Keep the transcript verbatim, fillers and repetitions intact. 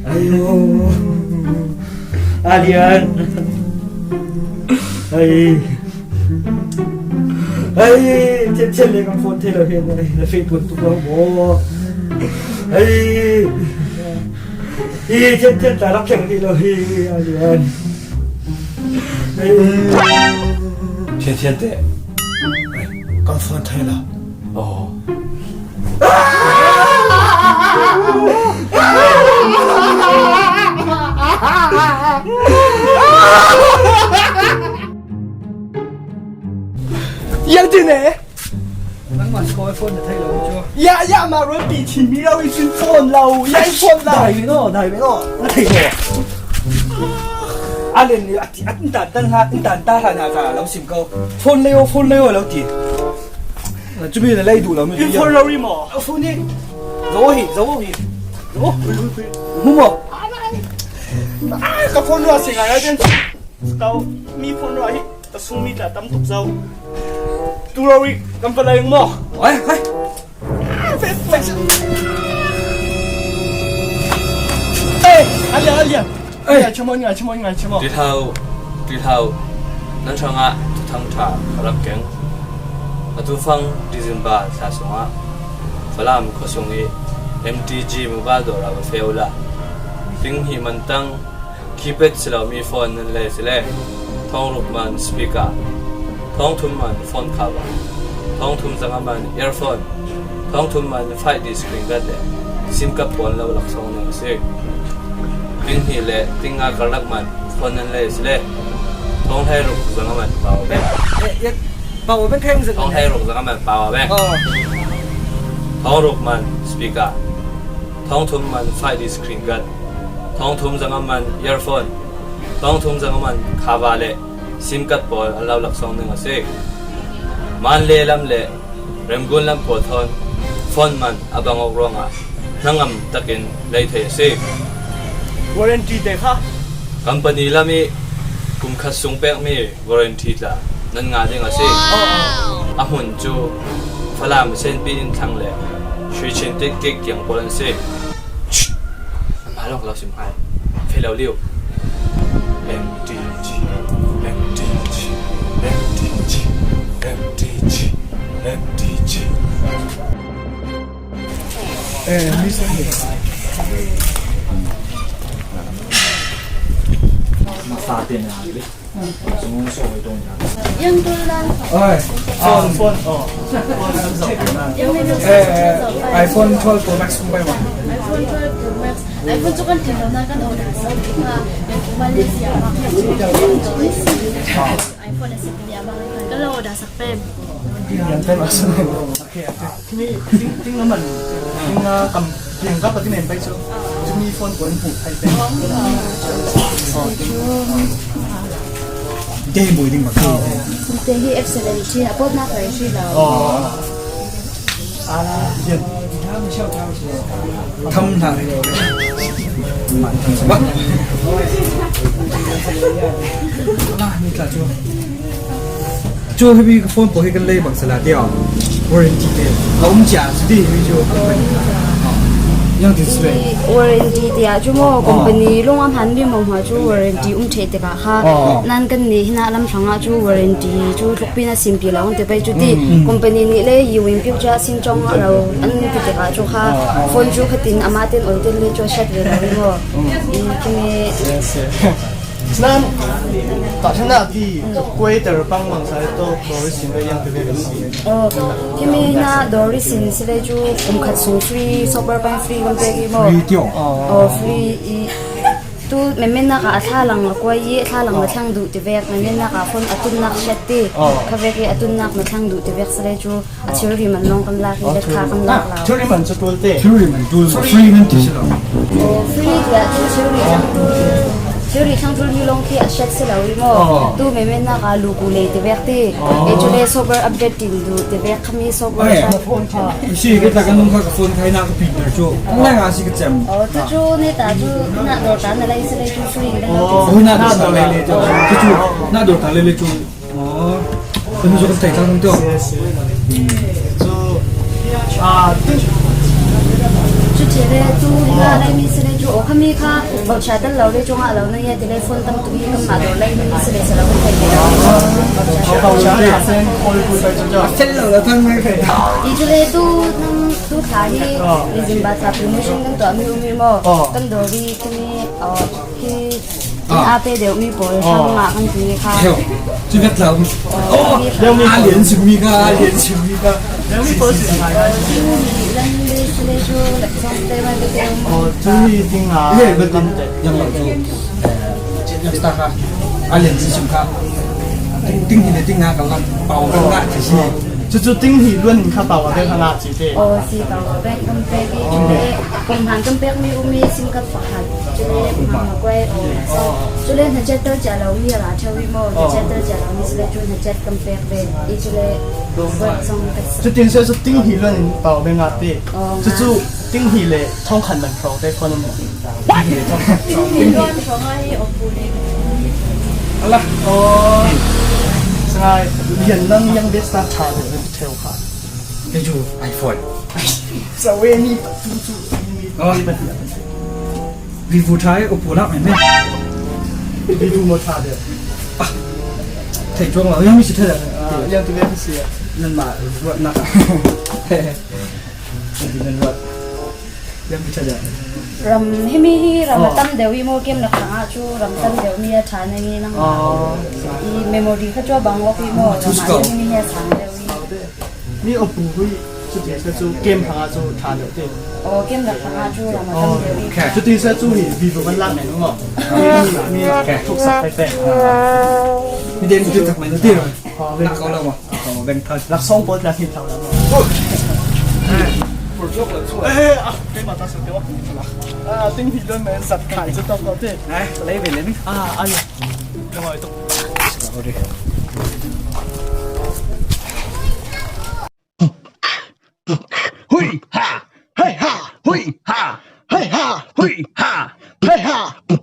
Ayo. Alian. Ai. Ai, thian thian le kan phone thei lo hi, ai, na Facebook tu lo mo. Ai. Hi, thian thian ta rak thleng hi lo hi, Alian. Ai. Thian thian te. Ai, kan phone thei lo. Oh. Yang tin e. Nangmah khawi phone na thei lo chu. Ya, ya, ma ruai pi thi mi lo i chin phone lo. Ya i phone lo. Dai ve no, dai ve no. Na thei lo. A len ni a ti a tin tan tan ha, tin tan ta ha na ta lo sim ko. Phone le o, phone le o lo ti. Chu mi na lei du lo mi. I phone lo ri mo. Phone ni. Zo hi, zo hi. Zo. Mu mo. Ka phone lo si ngai ten. Tau mi phone lo hi. Ka sung mi ta tam tuk zo. Tu lo ri kam pa lai mo. Oi, oi. Ê, Alia, Alia. Ê. Alia, chamo, ngai, chamo, ngai, chamo. Ti thau, ti thau. Nan thanga tu thang tha, kharap keng. Atu fang December thla sunga. Falam khosung i M T G mobile dawr a va feu la. Ting hi man tang. Keypad si lo mi phone nan lei si le. Thawng ruk man speaker. Thawng thum man phone cover. Thawng thum zanga man earphone. Thawng thum man five D screen guard le. Sim card pawl lo laksawng ning si. Ting hi le ting nga karlak man phone nan lei si le. Thawng hai ruk zanga man power bank. Ê, ê, power bank khen zang. Thawng hai ruk zanga man power bank. Ờ. Thawng ruk man speaker. Thawng thum man five D screen guard. Thawng thum zanga man earphone. Thawng thum zanga man khava le sim card pawl an lo laksawng ning a si. Man le lam le remgun lam pawl thawn phone man a bang awk ruangah hnangam takin lei thei a si. Warranty te kha? Company lam i kum khat sung pek mi warranty tla nan ngah ding a si. Wow! A hmun cu Falam Senpi in thlang le Sri Chin Tik Kik kiang pawl an si. Amah lawng lo sim hai. Fei lo liu. M T G, M T G, M T G, M T G, M T G. Eh, mi sa ni. Masa te na. Oi. Phone, phone, oh. Ih, ih, iPhone twelve Pro Max kong pai ma. iPhone twelve Pro Max. iPhone cu kan ṭhalo nak kan order sak. Malaysia ma. iPhone a si pi a ma kan order sak pen. Yang kan masuk. Okay, okay. Khi mi ting, ting na man, ting na kam, ting ka pa ting en pai chu. Chu mi phone ko in pu thai pen. Te boi ding ma. Te hi F seventeen a pot na kai shi la. Oh. Ala, yen. Tham na. Man tham sa ba. Na, mi ta chu. Cu hi ka phone pawl hi kan lei bang sala tiah warranty te a um cia si ti hi cu company. Yang ti si. Warranty tiah cu maw, company lung a hman mi maw hma cu warranty um ṭheh tikah kha nan kan nih hin ah lam hrangah cu warranty cu tlukpi na simpi lo an ti pei cu ti. Company nih le U in piu cia sin cawng ah lo an ti tikah cu kha phone cu khatin amah ten ol ten le cu a shat ve lo i maw. I khi mi Nan, tak sana ti kuai ter pang mang sa to Doris in yang te ve si. Oh, khi mi na Doris in si le cu kum khat sung free, software pang free kan pek i maw? Free tio. Oh, free i tu memen nak a thla lang a kuai i thla lang a thlang duh ti vek, memen nak a phone a tun nak shat ti. Oh. Kha vek i a tun nak na thlang duh ti vek si le cu A theory man lawng kan lak i, le kha kan lak lo. Theory man cu tul te. Theory man tul, free nan ti si lo. Free tiah cu theory thlang tul, theory thlang tul mi lawng khi a shat si lo i maw. Tu memen nak a luku lei ti vek ti. E cu le software update tin duh ti vek kha mi software. Si ke ta kan nung kha ka phone khai nak ka pin cu. Nang a si ka cem. Oh, tu cu ne ta cu nak dor ta na lai si lai cu free kan lo. Oh, nak dor ta lai le cu. Tu cu nak dor ta lai le cu. Aw, kan zu kan tei tlang tu. Yes, yes. Cu, ah, tu. Cu cere tu, ina lai mi sene cu Aw, khami kha voucher tel lo le, chungah lo na ya, telephone tam tu hi kan ma do lai ni, sele sele kan thei ni. Voucher tel sen kol kul bai chu. Tel lo la tan mai kai. I chu le tu nam tu tha hi, December tha promotion kan to mi u mi mo. Kan do ri kini, aw, ki a pe deu mi pol sang ma kan ti kha. Chu vet lo. Oh, a lian sim mi kha, a lian sim mi kha. Leng mi pol si. Leng le sele chu le song te ma te. Oh, chu hi ting a. Ye, ba ting te. Yang lo chu. Yang sta kha. A lian sim kha. Ting hi le ting a ka la pau ka la ti si. Chu chu ting hi luan kha pau a ka la ti. Aw, si pau a pek kan pek i chu le, kum han kan pek mi u mi sim ka pakhat. Chu le, ma ma kwai, aw, so. Chu le na chat tel cha lo mi la cha wi mo, na chat tel cha lo mi si le chu na chat kan pek be. I chu le, so song ka. Chu tin se chu ting hi lo nin pau be nga te. Aw, chu chu ting hi le thong khan man thong te kon mo. Ting hi lo thong khan. Ting hi lo thong a hi o pu le. Ala. Aw. Sai, yan nang yang be sa cha de. Theu kha. Kei chu iPhone. Sa we ni tu chu ni. Oh. Vivo thai, Oppo la mai me. Vivo mo tha de. Ah. Thei chuang lo, yang mi si thei de. Ah, yang tu ve si. Nan ma ruat na. Nan ruat. Yang mi thei de. Ram hi mi hi ram tam deu i mo kem na khang a chu ram tam deu mi a tha na ngi nang. Oh. I memory kha chu bang lo i mo. Ram hi mi hi a sang deu i. Mi Oppo hui chu ti sa chu kem hang a chu tha deu te. Aw, kem rak hang a chu lam a tam deu i. Chu ti sa chu hi Vivo van lak ne no. Mi thuk sak pe pe. Mi den chu tak mai no ti. Aw, ve. Nak ko lo ma. Aw, ben thai. Lak song pot lak hin thau lo. Por jok la chu. Eh, ah, ke ma ta sa te wa. Ah, ting hi lo me sat khai chu tok lo te. Ai, lei ve le ni. Ah, ai. Lo ai tok. Hui ha! Hei ha! Hui ha! Hei ha! Hui